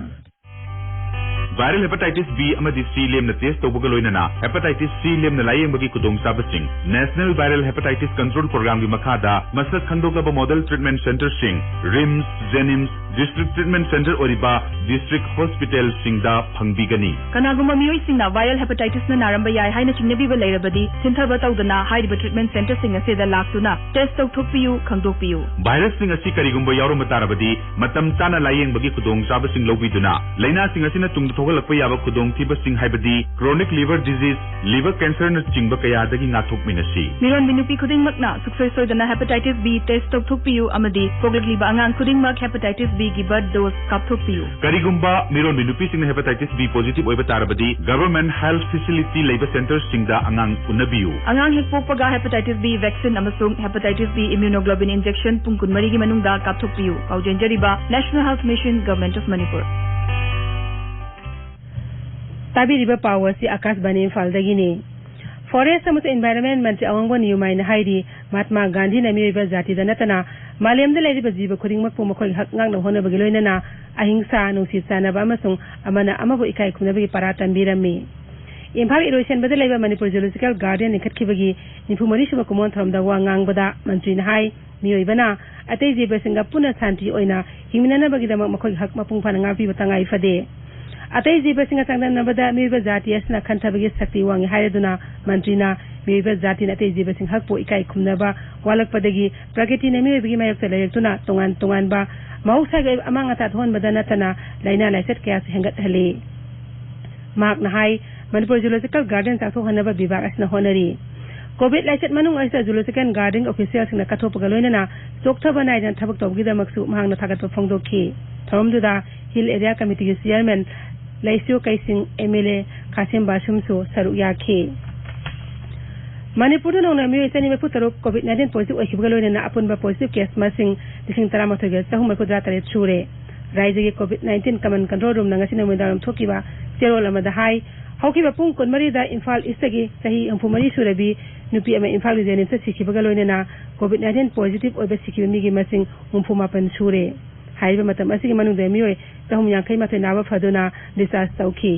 Viral hepatitis B ꯑꯃꯗꯤ C ꯂꯦꯝꯅ test ꯇꯧꯕꯒ ꯂꯣꯏꯅꯅ hepatitis C ꯂꯦꯝꯅ ꯂꯥꯌꯦꯡꯕꯒꯤ ꯈꯨꯗꯣꯡꯆꯥꯕꯁꯤꯡ National Viral Hepatitis Control Programꯒꯤ ꯃꯈꯥꯗ ꯃꯁꯛ ꯈꯪꯗꯣꯛꯂꯕ model treatment centreꯁꯤꯡ RIMS, JNIMS, district treatment centre ꯑꯣꯏꯔꯤꯕ district hospitalꯁꯤꯡꯗ ꯐꯪꯕꯤꯒꯅꯤ꯫ ꯀꯅꯥꯒꯨꯝꯕ ꯃꯤꯑꯣꯏꯁꯤꯡꯅ viral hepatitisꯅ ꯅꯥꯔꯝꯕ ꯌꯥꯏ ꯍꯥꯏꯅ ꯆꯤꯡꯅꯕꯤꯕ ꯂꯩꯔꯕꯗꯤ, ꯁꯤꯟꯊꯕ ꯇꯧꯗꯅ ꯍꯥꯏꯔꯤꯕ treatment centreꯁꯤꯡ ꯑꯁꯤꯗ ꯂꯥꯛꯇꯨꯅ test ꯇꯧꯊꯣꯛꯄꯤꯌꯨ, ꯈꯪꯗꯣꯛꯄꯤꯌꯨ꯫ Virusꯁꯤꯡ ꯑꯁꯤ ꯀꯔꯤꯒꯨꯝꯕ ꯌꯥꯎꯔꯝꯕ ꯇꯥꯔꯕꯗꯤ, ꯃꯇꯝ ꯆꯥꯅ ꯂꯥꯌꯦꯡꯕꯒꯤ ꯈꯨꯗꯣꯡꯆꯥꯕꯁꯤꯡ ꯂꯧꯕꯤꯗꯨꯅ, ꯂꯥꯏꯅꯥꯁꯤꯡ ꯑꯁꯤꯅ ꯇꯨꯡꯗ ꯊꯣꯛꯍꯜꯂꯛꯄ ꯌꯥꯕ ꯈꯨꯗꯣꯡꯊꯤꯕꯁꯤꯡ, ꯍꯥꯏꯕꯗꯤ chronic liver disease, liver cancerꯅꯆꯤꯡꯕ ꯀꯌꯥꯗꯒꯤ ꯉꯥꯛꯊꯣꯛꯃꯤꯟꯅꯁꯤ꯫ ꯃꯤꯔꯣꯟꯕꯤ ꯅꯨꯄꯤ ꯈꯨꯗꯤꯡꯃꯛꯅ ꯁꯨꯡꯁꯣꯏ ꯁꯣꯏꯗꯅ hepatitis B test ꯇꯧꯊꯣꯛꯄꯤꯌꯨ ꯑꯃꯗꯤ ꯄꯣꯛꯂꯛꯂꯤꯕ ꯑꯉꯥꯡ ꯈꯨꯗꯤꯡꯃꯛ hepatitis Bꯒꯤ birth dose ꯀꯥꯞꯊꯣꯛꯄꯤꯌꯨ꯫ ꯀꯔꯤꯒꯨꯝꯕ ꯃꯤꯔꯣꯟꯕꯤ ꯅꯨꯄꯤꯁꯤꯡꯅ hepatitis B positive ꯑꯣꯏꯕ ꯇꯥꯔꯕꯗꯤ, government health facility ꯂꯩꯕ centreꯁꯤꯡꯗ ꯑꯉꯥꯡ ꯎꯅꯕꯤꯌꯨ꯫ ꯑꯉꯥꯡ ꯍꯦꯛ ꯄꯣꯛꯄꯒ hepatitis B vaccine ꯑꯃꯁꯨꯡ hepatitis B immunoglobulin injection ꯄꯨꯡ ꯀꯨꯟꯃꯔꯤꯒꯤ ꯃꯅꯨꯡꯗ ꯀꯥꯞꯊꯣꯛꯄꯤꯌꯨ꯫ ꯄꯥꯎ ꯆꯦꯟꯖꯔꯤꯕ National Health Mission, Government of Manipur꯫ ꯇꯥꯕꯤꯔꯤꯕ ꯄꯥꯎ ꯑꯁꯤ ꯑꯀꯥꯁꯕꯥꯅꯤ ꯏꯝꯐꯥꯜꯗꯒꯤꯅꯤ꯫ Forest ꯑꯃꯁꯨꯡ Environment ꯃꯟꯇ꯭ꯔꯤ ꯑꯋꯥꯡꯕꯝ ꯅꯤꯌꯨꯃꯥꯏꯅ ꯍꯥꯏꯔꯤ, ꯃꯍꯥꯠꯃꯥ ꯒꯥꯟꯙꯤꯅ ꯃꯤꯑꯣꯏꯕ ꯖꯥꯇꯤꯗ ꯅꯠꯇꯅ ꯃꯥꯂꯦꯝꯗ ꯂꯩꯔꯤꯕ ꯖꯤꯕ ꯈꯨꯗꯤꯡꯃꯛꯄꯨ ꯃꯈꯣꯏꯒꯤ ꯍꯛ ꯉꯥꯛꯅꯕ ꯍꯣꯠꯅꯕꯒꯤ ꯂꯣꯏꯅꯅ ꯑꯍꯤꯡꯁꯥ, ꯅꯨꯡꯁꯤ ꯆꯥꯟꯅꯕ ꯑꯃꯁꯨꯡ ꯑꯃꯅ ꯑꯃꯕꯨ ꯏꯀꯥꯏ ꯈꯨꯝꯅꯕꯒꯤ ꯄꯔꯥ ꯇꯝꯕꯤꯔꯝꯃꯤ꯫ ꯏꯝꯐꯥꯜ ꯏꯔꯣꯏꯁꯦꯝꯕꯗ ꯂꯩꯕ ꯃꯅꯤꯄꯨꯔ Zoological Garden ꯂꯤꯡꯈꯠꯈꯤꯕꯒꯤ ꯅꯤꯐꯨ ꯃꯔꯤ ꯁꯨꯕ ꯀꯨꯝꯑꯣꯟ ꯊꯧꯔꯝꯗ ꯋꯥ ꯉꯥꯡꯕꯗ ꯃꯟꯇ꯭ꯔꯤꯅ ꯍꯥꯏ, ꯃꯤꯑꯣꯏꯕꯅ ꯑꯇꯩ ꯖꯤꯕꯁꯤꯡꯒ ꯄꯨꯟꯅ ꯁꯥꯟꯇꯤ ꯑꯣꯏꯅ ꯍꯤꯡꯃꯤꯟꯅꯅꯕꯒꯤꯗꯃꯛ ꯃꯈꯣꯏꯒꯤ ꯍꯛ ꯃꯄꯨꯡ ꯐꯥꯅ ꯉꯥꯛꯄꯤꯕ ꯇꯉꯥꯏ ꯐꯗꯦ꯫ ꯑꯇꯩ ꯖꯤꯕꯁꯤꯡꯒ ꯆꯥꯡꯗꯝꯅꯕꯗ ꯃꯤꯑꯣꯏꯕ ꯖꯥꯇꯤ ꯑꯁꯤꯅ ꯈꯟꯊꯕꯒꯤ ꯁꯛꯇꯤ ꯋꯥꯡꯏ ꯍꯥꯏꯔꯗꯨꯅ ꯃꯟꯇ꯭ꯔꯤꯅ ꯃꯤꯑꯣꯏꯕ ꯖꯥꯇꯤꯅ ꯑꯇꯩ ꯖꯤꯕꯁꯤꯡ ꯍꯛꯄꯨ ꯏꯀꯥꯏ ꯈꯨꯝꯅꯕ ꯋꯥꯠꯂꯛꯄꯗꯒꯤ ꯄ꯭ꯔꯀꯤꯇꯤꯅ ꯃꯤꯑꯣꯏꯕꯒꯤ ꯃꯥꯌꯣꯛꯇ ꯂꯩꯔꯛꯇꯨꯅ ꯇꯣꯉꯥꯟ ꯇꯣꯉꯥꯟꯕ ꯃꯍꯧꯁꯥꯒꯤ ꯑꯣꯏꯕ ꯑꯃꯥꯡ ꯑꯇꯥ ꯊꯣꯛꯍꯟꯕꯗ ꯅꯠꯇꯅ ꯂꯥꯏꯅꯥ ꯂꯥꯏꯆꯠ ꯀꯌꯥꯁꯨ ꯍꯦꯟꯒꯠꯍꯜꯂꯤ꯫ ꯃꯍꯥꯛꯅ ꯍꯥꯏ, ꯃꯅꯤꯄꯨꯔ Zoological Garden ꯆꯥꯎꯊꯣꯛꯍꯟꯅꯕ ꯕꯤꯚꯥꯒ ꯑꯁꯤꯅ ꯍꯣꯠꯅꯔꯤ꯫ ꯀꯣꯚꯤꯗ ꯂꯥꯏꯆꯠ ꯃꯅꯨꯡ ꯑꯁꯤꯗ ꯖꯨꯂꯣꯖꯤꯀꯦꯜ ꯒꯥꯔꯗꯦꯟꯒꯤ ꯑꯣꯐꯤꯁꯤꯌꯦꯜꯁꯤꯡꯅ ꯀꯠꯊꯣꯛꯄꯒ ꯂꯣꯏꯅꯅ ꯆꯣꯛꯊꯕ ꯅꯥꯏꯗꯅ ꯊꯕꯛ ꯇꯧꯕꯒꯤꯗꯃꯛꯁꯨ ꯃꯍꯥꯛꯅ ꯊꯥꯒꯠꯄ ꯐꯣꯡꯗꯣꯛꯈꯤ꯫ ꯊꯧꯔꯝꯗꯨꯗ ꯍꯤꯜ ꯑꯦꯔꯤꯌꯥ ꯀꯃꯤꯇꯤꯒꯤ chairman Leisiyo Keishing, M L A Khasim ꯕꯥꯁꯨꯝꯁꯨ ꯁꯔꯨꯛ ꯌꯥꯈꯤ꯫ ꯃꯅꯤꯄꯨꯔꯗ ꯅꯧꯅ ꯃꯤꯑꯣꯏ ꯆꯅꯤ ꯃꯔꯤꯐꯨ ꯇꯔꯨꯛ ꯀꯣꯚꯤꯗ ꯅꯥꯏꯟꯇꯤꯟ ꯄꯣꯖꯤꯇꯤꯚ ꯑꯣꯏꯈꯤꯕꯒ ꯂꯣꯏꯅꯅ ꯑꯄꯨꯟꯕ ꯄꯣꯖꯤꯇꯤꯚ ꯀꯦꯁ ꯃꯁꯤꯡ ꯂꯤꯁꯤꯡ ꯇꯔꯥꯃꯥꯊꯣꯏꯒ ꯆꯍꯨꯝ ꯃꯔꯤꯐꯨꯇꯔꯥ ꯇꯔꯦꯠ ꯁꯨꯔꯦ꯫ ꯔꯥꯏꯖ꯭ꯌꯒꯤ ꯀꯣꯚꯤꯗ ꯅꯥꯏꯟꯇꯤꯟ ꯀꯃꯟ ꯀꯟꯇ꯭ꯔꯣꯜ ꯔꯨꯝꯅ ꯉꯁꯤ ꯅꯨꯃꯤꯗꯥꯡꯋꯥꯏꯔꯝ ꯊꯣꯛꯈꯤꯕ ꯆꯦꯔꯣꯜ ꯑꯃꯗ ꯍꯥꯏ, ꯍꯧꯈꯤꯕ ꯄꯨꯡ ꯀꯨꯟꯃꯔꯤꯗ ꯏꯝꯐꯥꯜ ꯏꯁꯇꯒꯤ ꯆꯍꯤ ꯍꯨꯝꯐꯨꯃꯔꯤ ꯁꯨꯔꯕꯤ ꯅꯨꯄꯤ ꯑꯃ ꯏꯝꯐꯥꯜꯒꯤ ꯖꯦꯅꯤꯝꯁꯇ ꯁꯤꯈꯤꯕꯒ ꯂꯣꯏꯅꯅ ꯀꯣꯚꯤꯗ ꯅꯥꯏꯟꯇꯤꯟ ꯄꯣꯖꯤꯇꯤꯚ ꯑꯣꯏꯕ ꯁꯤꯈꯤꯕ ꯃꯤꯒꯤ ꯃꯁꯤꯡ ꯍꯨꯝꯐꯨ ꯃꯥꯄꯟ ꯁꯨꯔꯦ꯫ ꯍꯥꯏꯔꯤꯕ ꯃꯇꯝ ꯑꯁꯤꯒꯤ ꯃꯅꯨꯡꯗ ꯃꯤꯑꯣꯏ ꯆꯍꯨꯝ ꯌꯥꯡꯈꯩ ꯃꯥꯊꯣꯏ ꯅꯥꯕ ꯐꯗꯨꯅ ꯗꯤꯁꯆꯥꯔꯖ ꯇꯧꯈꯤ꯫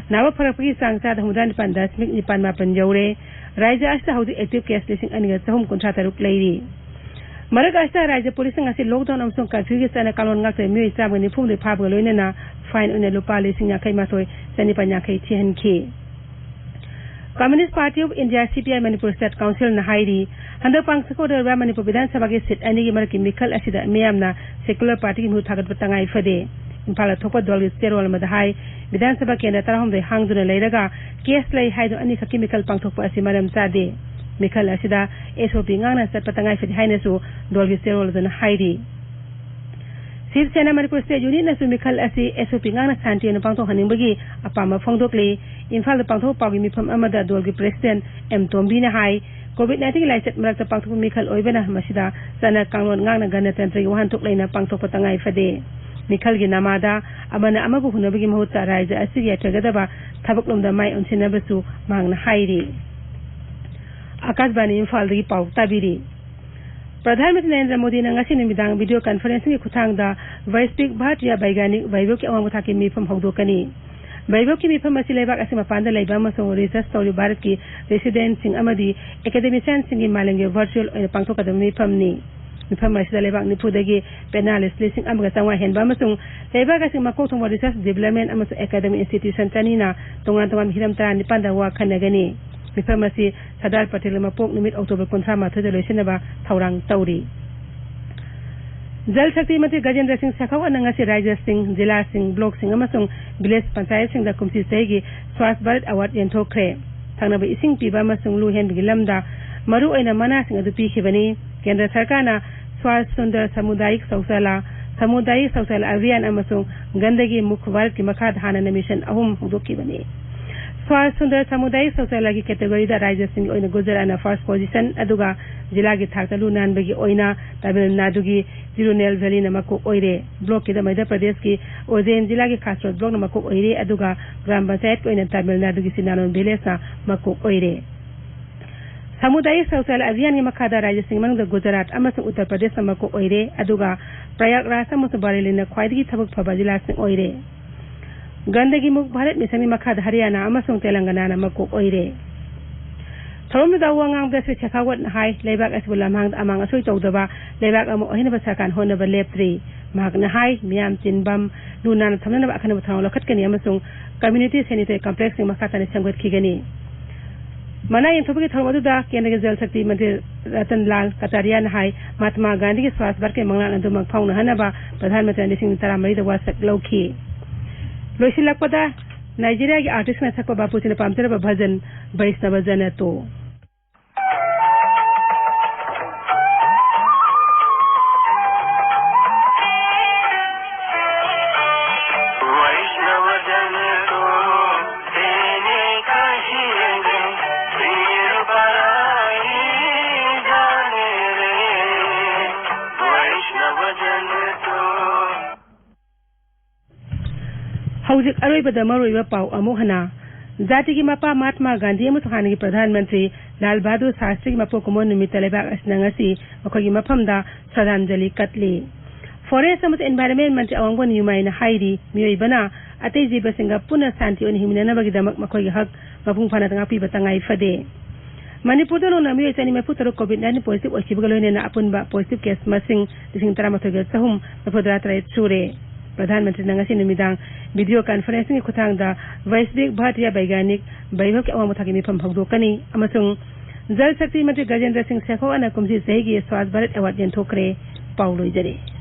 ꯅꯥꯕ ꯐꯔꯛꯄꯒꯤ ꯆꯥꯡ ꯆꯥꯗ ꯍꯨꯝꯐꯨꯇꯔꯥ ꯅꯤꯄꯥꯟ ꯗꯁꯃꯤꯛ ꯅꯤꯄꯥꯟ ꯃꯥꯄꯟ ꯌꯧꯔꯦ꯫ ꯔꯥꯏꯖ꯭ꯌ ꯑꯁꯤꯗ ꯍꯧꯖꯤꯛ ꯑꯦꯛꯇꯤꯚ ꯀꯦꯁ ꯂꯤꯁꯤꯡ ꯑꯅꯤꯒ ꯆꯍꯨꯝ ꯀꯨꯟꯊ꯭ꯔꯥ ꯇꯔꯨꯛ ꯂꯩꯔꯤ꯫ ꯃꯔꯛ ꯑꯁꯤꯗ ꯔꯥꯏꯖ꯭ꯌ ꯄꯨꯂꯤꯁꯅ ꯉꯁꯤ ꯂꯣꯛꯗꯥꯎꯟ ꯑꯃꯁꯨꯡ ꯀꯔꯐ꯭ꯌꯨꯒꯤ ꯆꯠꯅ ꯀꯥꯡꯂꯣꯟ ꯉꯥꯛꯇ ꯃꯤꯑꯣꯏ ꯆꯥꯝꯃꯒ ꯅꯤꯐꯨ ꯍꯨꯝꯗꯣꯏ ꯐꯥꯕꯒ ꯂꯣꯏꯅꯅ ꯐꯥꯏꯟ ꯑꯣꯏꯅ ꯂꯨꯄꯥ ꯂꯤꯁꯤꯡ ꯌꯥꯡꯈꯩ ꯃꯥꯊꯣꯏ ꯆꯅꯤꯄꯥꯟ ꯌꯥꯡꯈꯩ ꯊꯤꯍꯟꯈꯤ꯫ Communist Party of India, C P I, Manipur state ꯀꯥꯎꯟꯁꯤꯜꯅ ꯍꯥꯏꯔꯤ, ꯍꯟꯗꯛ ꯄꯥꯡꯊꯣꯛꯀꯗꯧꯔꯤꯕ ꯃꯅꯤꯄꯨꯔ ꯕꯤꯙꯥꯟ ꯁꯚꯥꯒꯤ ꯁꯤꯠ ꯑꯅꯤꯒꯤ ꯃꯔꯛꯀꯤ ꯃꯤꯈꯜ ꯑꯁꯤꯗ ꯃꯤꯌꯥꯝꯅ ꯁꯦꯀꯨꯂꯔ ꯄꯥꯔꯇꯤꯒꯤ ꯃꯤꯍꯨꯠ ꯊꯥꯒꯠꯄ ꯇꯉꯥꯏ ꯐꯗꯦ꯫ ꯏꯝꯐꯥꯜꯗ ꯊꯣꯛꯄ ꯗꯜꯒꯤ ꯆꯦꯔꯣꯜ ꯑꯃꯗ ꯍꯥꯏ, ꯕꯤꯙꯥꯟ ꯁꯚꯥ ꯀꯦꯟꯗ꯭ꯔ ꯇꯔꯥꯍꯨꯝꯗꯣꯏ ꯍꯥꯡꯗꯨꯅ ꯂꯩꯔꯒ ꯀꯦꯁ ꯂꯩ ꯍꯥꯏꯗꯨꯅ ꯑꯅꯤꯈꯛꯀꯤ ꯃꯤꯈꯜ ꯄꯥꯡꯊꯣꯛꯄ ꯑꯁꯤ ꯃꯔꯝ ꯆꯥꯗꯦ꯫ ꯃꯤꯈꯜ ꯑꯁꯤꯗ S O P ꯉꯥꯛꯅ ꯆꯠꯄ ꯇꯉꯥꯏ ꯐꯗꯦ ꯍꯥꯏꯅꯁꯨ ꯗꯜꯒꯤ ꯆꯦꯔꯣꯜ ꯑꯗꯨꯅ ꯍꯥꯏꯔꯤ꯫ ꯁꯤꯕ ꯁꯦꯅꯥ ꯃꯅꯤꯄꯨꯔ ꯁ꯭ꯇꯦꯠ ꯌꯨꯅꯤꯠꯅꯁꯨ ꯃꯤꯈꯜ ꯑꯁꯤ S O P ꯉꯥꯛꯅ ꯁꯥꯟꯇꯤ ꯑꯣꯏꯅ ꯄꯥꯡꯊꯣꯛꯍꯟꯅꯤꯡꯕꯒꯤ ꯑꯄꯥꯝꯕ ꯐꯣꯡꯗꯣꯛꯂꯤ꯫ ꯏꯝꯐꯥꯜꯗ ꯄꯥꯡꯊꯣꯛꯄ ꯄꯥꯎꯒꯤ ꯃꯤꯐꯝ ꯑꯃꯗ ꯗꯣꯜꯒꯤ ꯄ꯭ꯔꯦꯁꯤꯗꯦꯟꯠ ꯑꯦꯝ ꯇꯣꯝꯕꯤꯅ ꯍꯥꯏ, ꯀꯣꯚꯤꯗ ꯅꯥꯏꯟꯇꯤꯟꯒꯤ ꯂꯥꯏꯆꯠ ꯃꯔꯛꯇ ꯄꯥꯡꯊꯣꯛꯄ ꯃꯤꯈꯜ ꯑꯣꯏꯕꯅ ꯃꯁꯤꯗ ꯆꯠꯅ ꯀꯥꯡꯂꯣꯟ ꯉꯥꯛꯅ ꯒꯅꯇꯟꯇ꯭ꯔꯒꯤ ꯋꯥꯍꯟꯊꯣꯛ ꯂꯩꯅ ꯄꯥꯡꯊꯣꯛꯄ ꯇꯉꯥꯏ ꯐꯗꯦ꯫ ꯃꯤꯈꯜꯒꯤ ꯅꯃꯥꯗ ꯑꯃꯅ ꯑꯃꯕꯨ ꯍꯨꯟꯅꯕꯒꯤ ꯃꯍꯨꯠꯇ ꯔꯥꯏꯖ꯭ꯌ ꯑꯁꯤꯒꯤ ꯌꯥꯏꯐꯒꯗꯕ ꯊꯕꯛꯂꯣꯝꯗ ꯃꯥꯏ ꯑꯣꯟꯁꯤꯟꯅꯕꯁꯨ ꯃꯍꯥꯛꯅ ꯍꯥꯏꯔꯤ꯫ ꯑꯀꯥꯁꯕꯥꯅꯤ ꯏꯝꯐꯥꯜꯗꯒꯤ ꯄꯥꯎ ꯇꯥꯕꯤꯔꯤ꯫ ꯄ꯭ꯔꯙꯥꯟ ꯃꯟꯇ꯭ꯔꯤ ꯅꯔꯦꯟꯗ꯭ꯔ ꯃꯣꯗꯤꯅ ꯉꯁꯤ ꯅꯨꯃꯤꯗꯥꯡ ꯚꯤꯗꯤꯑꯣ ꯀꯟꯐꯔꯦꯟꯁꯤꯡꯒꯤ ꯈꯨꯠꯊꯥꯡꯗ ꯕꯩꯁ꯭ꯋꯤꯛ ꯚꯥꯔꯇꯤꯌꯥ ꯕꯩꯒ꯭ꯌꯥꯅꯤꯛ ꯚꯩꯕꯣꯛꯀꯤ ꯑꯋꯥꯡꯕ ꯊꯥꯛꯀꯤ ꯃꯤꯐꯝ ꯍꯧꯗꯣꯛꯀꯅꯤ꯫ ꯚꯩꯕꯣꯛꯀꯤ ꯃꯤꯐꯝ ꯑꯁꯤ ꯂꯩꯕꯥꯛ ꯑꯁꯤ ꯃꯄꯥꯟꯗ ꯂꯩꯕ ꯑꯃꯁꯨꯡ ꯔꯤꯁꯔꯆ ꯇꯧꯔꯤꯕ ꯚꯥꯔꯠꯀꯤ ꯔꯦꯁꯤꯗꯦꯟꯠꯁꯤꯡ ꯑꯃꯗꯤ ꯑꯦꯀꯥꯗꯦꯃꯤꯁꯤꯌꯥꯟꯁꯤꯡꯒꯤ ꯃꯥꯂꯦꯝꯒꯤ ꯚꯔꯆꯨꯑꯦꯜ ꯑꯣꯏꯅ ꯄꯥꯡꯊꯣꯛꯀꯗꯕ ꯃꯤꯐꯝꯅꯤ꯫ ꯃꯤꯐꯝ ꯑꯁꯤꯗ ꯂꯩꯕꯥꯛ ꯅꯤꯐꯨꯗꯒꯤ ꯄꯦꯅꯥꯂꯤꯁ꯭ꯠ ꯂꯤꯁꯤꯡ ꯑꯃꯒ ꯆꯥꯝꯃꯉꯥ ꯍꯦꯟꯕ ꯑꯃꯁꯨꯡ ꯂꯩꯕꯥꯛ ꯑꯁꯤꯒꯤ ꯃꯀꯣꯛ ꯊꯣꯡꯕ ꯔꯤꯁꯔꯆ, ꯗꯤꯕꯦꯂꯞꯃꯦꯟꯠ ꯑꯃꯁꯨꯡ ꯑꯦꯀꯥꯗꯦꯃꯤꯛ ꯏꯟꯁꯇꯤꯇ꯭ꯌꯨꯁꯟ ꯆꯅꯤꯅ ꯇꯣꯉꯥꯟ ꯇꯣꯉꯥꯟꯕ ꯍꯤꯔꯝ ꯇꯔꯥꯅꯤꯄꯥꯟꯗ ꯋꯥ ꯈꯟꯅꯒꯅꯤ꯫ ꯃꯤꯐꯝ ꯑꯁꯤ ꯁꯔꯗꯥꯔ ꯄꯇꯦꯜꯒꯤ ꯃꯄꯣꯛ ꯅꯨꯃꯤꯠ ꯑꯣꯛꯇꯣꯕꯔ ꯀꯨꯟꯊ꯭ꯔꯥ ꯃꯥꯊꯣꯏꯗ ꯂꯣꯏꯁꯤꯟꯅꯕ ꯊꯧꯔꯥꯡ ꯇꯧꯔꯤ꯫ ꯖꯜ ꯁꯛꯇꯤ ꯃꯟꯇ꯭ꯔꯤ ꯒꯖꯦꯟꯗ꯭ꯔ ꯁꯤꯡ ꯁꯦꯈꯥꯋꯠꯅ ꯉꯁꯤ ꯔꯥꯖ꯭ꯌꯁꯤꯡ, ꯖꯤꯂꯥꯁꯤꯡ, ꯕ꯭ꯂꯣꯛꯁꯤꯡ ꯑꯃꯁꯨꯡ ꯚꯤꯂꯦꯖ ꯄꯟꯆꯥꯌꯠꯁꯤꯡꯗ ꯀꯨꯝꯁꯤ ꯆꯍꯤꯒꯤ ꯁ꯭ꯋꯥꯁ ꯚꯥꯔꯠ ꯑꯦꯋꯥꯔꯗ ꯌꯦꯟꯊꯣꯛꯈ꯭ꯔꯦ꯫ ꯊꯛꯅꯕ ꯏꯁꯤꯡ ꯄꯤꯕ ꯑꯃꯁꯨꯡ ꯂꯨ ꯍꯦꯟꯕꯒꯤ ꯂꯝꯗ ꯃꯔꯨꯑꯣꯏꯅ ꯃꯅꯥꯁꯤꯡ ꯑꯗꯨ ꯄꯤꯈꯤꯕꯅꯤ꯫ ꯀꯦꯟꯗ꯭ꯔ ꯁꯔꯀꯥꯔꯅ ꯁ꯭ꯋꯥꯁ ꯁꯨꯟꯗꯔ ꯁꯃꯨꯗꯥꯌꯤꯛ ꯁꯧꯆꯥꯂꯥ, ꯁꯃꯨꯗꯥꯌꯤꯛ ꯁꯧꯆꯥꯂꯥ ꯑꯚꯤꯌꯥꯟ ꯑꯃꯁꯨꯡ ꯒꯟꯗꯒꯤ ꯃꯨꯛ ꯚꯥꯔꯠꯀꯤ ꯃꯈꯥꯗ ꯍꯥꯟꯅꯅ ꯃꯤꯁꯟ ꯑꯍꯨꯝ ꯍꯧꯗꯣꯛꯈꯤꯕꯅꯤ꯫ ꯁ꯭ꯋꯥꯁ ꯁꯨꯟꯗꯔ ꯁꯃꯨꯗꯥꯌꯤꯛ ꯁꯧꯆꯥꯂꯥꯒꯤ ꯀꯦꯇꯦꯒꯣꯔꯤꯗ ꯔꯥꯖ꯭ꯌꯁꯤꯡꯒꯤ ꯑꯣꯏꯅ ꯒꯨꯖꯔꯥꯠꯅ ꯐꯥꯔꯁ ꯄꯣꯖꯤꯁꯟ, ꯑꯗꯨꯒ ꯖꯤꯂꯥꯒꯤ ꯊꯥꯛꯇ ꯂꯨ ꯅꯥꯟꯕꯒꯤ ꯑꯣꯏꯅ ꯇꯥꯃꯤꯜ ꯅꯥꯗꯨꯒꯤ ꯇꯤꯔꯨꯅꯦꯜ ꯚꯦꯂꯤꯅ ꯃꯀꯣꯛ ꯑꯣꯏꯔꯦ꯫ ꯕ꯭ꯂꯣꯛꯀꯤꯗ ꯃꯙ꯭ꯌ ꯄ꯭ꯔꯗꯦꯁꯀꯤ ꯎꯖꯦꯟ ꯖꯤꯂꯥꯒꯤ ꯈꯥꯁꯔꯣꯠ ꯕ꯭ꯂꯣꯛꯅ ꯃꯀꯣꯛ ꯑꯣꯏꯔꯦ, ꯑꯗꯨꯒ ꯒ꯭ꯔꯥꯝ ꯄꯟꯆꯥꯌꯠꯀꯤ ꯑꯣꯏꯅ ꯇꯥꯃꯤꯜ ꯅꯥꯗꯨꯒꯤ ꯁꯤꯅꯥꯅꯣꯟ ꯚꯤꯂꯦꯖꯅ ꯃꯀꯣꯛ ꯑꯣꯏꯔꯦ꯫ ꯁꯃꯨꯗꯥꯌꯤꯛ ꯁꯧꯆꯥꯂꯥ ꯑꯚꯤꯌꯥꯟꯒꯤ ꯃꯈꯥꯗ ꯔꯥꯖ꯭ꯌꯁꯤꯡꯒꯤ ꯃꯅꯨꯡꯗ ꯒꯨꯖꯔꯥꯠ ꯑꯃꯁꯨꯡ ꯎꯠꯇꯔ ꯄ꯭ꯔꯗꯦꯁꯅ ꯃꯀꯣꯛ ꯑꯣꯏꯔꯦ, ꯑꯗꯨꯒ ꯄ꯭ꯔꯌꯥꯒꯔꯥꯖ ꯑꯃꯁꯨꯡ ꯕꯔꯦꯂꯤꯅ ꯈ꯭ꯋꯥꯏꯗꯒꯤ ꯊꯕꯛ ꯐꯕ ꯖꯤꯂꯥꯁꯤꯡ ꯑꯣꯏꯔꯦ꯫ ꯒꯟꯗꯒꯤ ꯃꯨꯛ ꯚꯥꯔꯠ ꯃꯤꯁꯟꯒꯤ ꯃꯈꯥꯗ ꯍꯔꯤꯌꯥꯅꯥ ꯑꯃꯁꯨꯡ ꯇꯦꯂꯪꯒꯅꯥꯅ ꯃꯀꯣꯛ ꯑꯣꯏꯔꯦ꯫ ꯊꯧꯔꯝꯗꯨꯗ ꯋꯥ ꯉꯥꯡꯕꯗ ꯁ꯭ꯔꯤ ꯁꯦꯈꯥꯋꯠꯅ ꯍꯥꯏ, ꯂꯩꯕꯥꯛ ꯑꯁꯤꯕꯨ ꯂꯝꯍꯥꯡꯗ ꯑꯃꯥꯡ ꯑꯁꯣꯏ ꯇꯧꯗꯕ ꯂꯩꯕꯥꯛ ꯑꯃ ꯑꯣꯏꯍꯟꯅꯕ ꯁꯔꯀꯥꯔꯅ ꯍꯣꯠꯅꯕ ꯂꯦꯞꯇ꯭ꯔꯤ꯫ ꯃꯍꯥꯛꯅ ꯍꯥꯏ, ꯃꯤꯌꯥꯝ ꯇꯤꯟꯐꯝ, ꯂꯨ ꯅꯥꯟꯅ ꯊꯝꯅꯅꯕ ꯑꯀꯟꯕ ꯊꯧꯔꯥꯡ ꯂꯧꯈꯠꯀꯅꯤ ꯑꯃꯁꯨꯡ ꯀꯝꯃ꯭ꯌꯨꯅꯤꯇꯤ ꯁꯦꯅꯤꯇꯔꯤ ꯀꯝꯄ꯭ꯂꯦꯛꯁꯁꯤꯡ ꯃꯈꯥ ꯇꯥꯅ ꯁꯦꯝꯒꯠꯈꯤꯒꯅꯤ꯫ ꯃꯅꯥ ꯌꯦꯟꯊꯣꯛꯄꯒꯤ ꯊꯧꯔꯝ ꯑꯗꯨꯗ ꯀꯦꯟꯗ꯭ꯔꯒꯤ ꯖꯜ ꯁꯛꯇꯤ ꯃꯟꯇ꯭ꯔꯤ ꯔꯇꯟ ꯂꯥꯜ ꯀꯇꯥꯔꯤꯌꯥꯅ ꯍꯥꯏ, ꯃꯍꯥꯠꯃꯥ ꯒꯥꯟꯙꯤꯒꯤ ꯁ꯭ꯋꯥꯁ ꯚꯥꯔꯠꯀꯤ ꯃꯪꯂꯥꯟ ꯑꯗꯨ ꯃꯪꯐꯥꯎꯅꯍꯟꯅꯕ ꯄ꯭ꯔꯙꯥꯟ ꯃꯟꯇ꯭ꯔꯤꯅ ꯂꯤꯁꯤꯡ ꯇꯔꯥꯃꯔꯤꯗ ꯋꯥꯁꯛ ꯂꯧꯈꯤ꯫ ꯂꯣꯏꯁꯤꯜꯂꯛꯄꯗ ꯅꯥꯏꯖꯦꯔꯤꯌꯥꯒꯤ ꯑꯥꯔꯇꯤꯁꯅ ꯁꯛꯄ ꯕꯥꯄꯨꯖꯤꯅ ꯄꯥꯝꯖꯔꯕ ꯚꯖꯟ ꯕꯩꯁꯅꯕ ꯖꯅꯇꯣ꯫ ꯍꯧꯖꯤꯛ ꯑꯔꯣꯏꯕꯗ ꯃꯔꯨꯑꯣꯏꯕ ꯄꯥꯎ ꯑꯃꯨꯛ ꯍꯟꯅ꯫ ꯖꯥꯇꯤꯒꯤ ꯃꯄꯥ ꯃꯍꯥꯠꯃꯥ ꯒꯥꯟꯙꯤ ꯑꯃꯁꯨꯡ ꯍꯥꯟꯅꯒꯤ ꯄ꯭ꯔꯙꯥꯟ ꯃꯟꯇ꯭ꯔꯤ ꯂꯥꯜ ꯕꯍꯥꯗꯨꯔ ꯁꯥꯁꯇ꯭ꯔꯤꯒꯤ ꯃꯄꯣꯛ ꯀꯨꯝꯑꯣꯟ ꯅꯨꯃꯤꯠꯇ ꯂꯩꯕꯥꯛ ꯑꯁꯤꯅ ꯉꯁꯤ ꯃꯈꯣꯏꯒꯤ ꯃꯐꯝꯗ ꯁ꯭ꯔꯗꯥꯟꯖꯂꯤ ꯀꯠꯂꯤ꯫ ꯐꯣꯔꯦꯁ ꯑꯃꯁꯨꯡ ꯏꯟꯚꯥꯏꯔꯟꯃꯦꯟ ꯃꯟꯇ꯭ꯔꯤ ꯑꯋꯥꯡꯕꯝ ꯅ꯭ꯌꯨꯃꯥꯏꯅ ꯍꯥꯏꯔꯤ, ꯃꯤꯑꯣꯏꯕꯅ ꯑꯇꯩ ꯖꯤꯕꯁꯤꯡꯒ ꯄꯨꯟꯅ ꯁꯥꯟꯇꯤ ꯑꯣꯏꯅ ꯍꯤꯡꯃꯤꯟꯅꯅꯕꯒꯤꯗꯃꯛ ꯃꯈꯣꯏꯒꯤ ꯍꯛ ꯃꯄꯨꯡ ꯐꯥꯅ ꯉꯥꯛꯄꯤꯕ ꯇꯉꯥꯏ ꯐꯗꯦ꯫ ꯃꯅꯤꯄꯨꯔꯗ ꯅꯧꯅ ꯃꯤꯑꯣꯏ ꯆꯅꯤ ꯃꯔꯤꯐꯨ ꯇꯔꯨꯛ ꯀꯣꯚꯤꯗ ꯅꯥꯏꯟꯇꯤꯟ ꯄꯣꯖꯤꯇꯤꯚ ꯑꯣꯏꯈꯤꯕꯒ ꯂꯣꯏꯅꯅ ꯑꯄꯨꯟꯕ ꯄꯣꯖꯤꯇꯤꯚ ꯀꯦꯁ ꯃꯁꯤꯡ ꯂꯤꯁꯤꯡ ꯇꯔꯥꯃꯥꯊꯣꯏꯒ ꯆꯍꯨꯝ ꯃꯔꯤꯐꯨꯇꯔꯥ ꯇꯔꯦꯠ ꯁꯨꯔꯦ꯫ ꯄ꯭ꯔꯙꯥꯟ ꯃꯟꯇ꯭ꯔꯤꯅ ꯉꯁꯤ ꯅꯨꯃꯤꯗꯥꯡ ꯚꯤꯗꯤꯑꯣ ꯀꯟꯐꯔꯦꯟꯁꯤꯡꯒꯤ ꯈꯨꯠꯊꯥꯡꯗ ꯚꯥꯏꯁ꯭ꯋꯤꯛ ꯚꯥꯔꯇꯤꯌꯥ ꯕꯩꯒ꯭ꯌꯥꯅꯤꯛ ꯚꯩꯚꯕꯀꯤ ꯑꯋꯥꯡꯕ ꯊꯥꯛꯀꯤ ꯃꯤꯐꯝ ꯍꯧꯗꯣꯛꯀꯅꯤ ꯑꯃꯁꯨꯡ ꯖꯜ ꯁꯛꯇꯤ ꯃꯟꯇ꯭ꯔꯤ ꯒꯖꯦꯟꯗ꯭ꯔ ꯁꯤꯡ ꯁꯦꯈꯣꯋꯥꯠꯅ ꯀꯨꯝꯁꯤ ꯆꯍꯤꯒꯤ ꯁ꯭ꯋꯥꯁ ꯚꯥꯔꯠ ꯑꯦꯋꯥꯔꯗ ꯌꯦꯟꯊꯣꯛꯈ꯭ꯔꯦ꯫ ꯄꯥꯎ ꯂꯣꯏꯖꯔꯦ꯫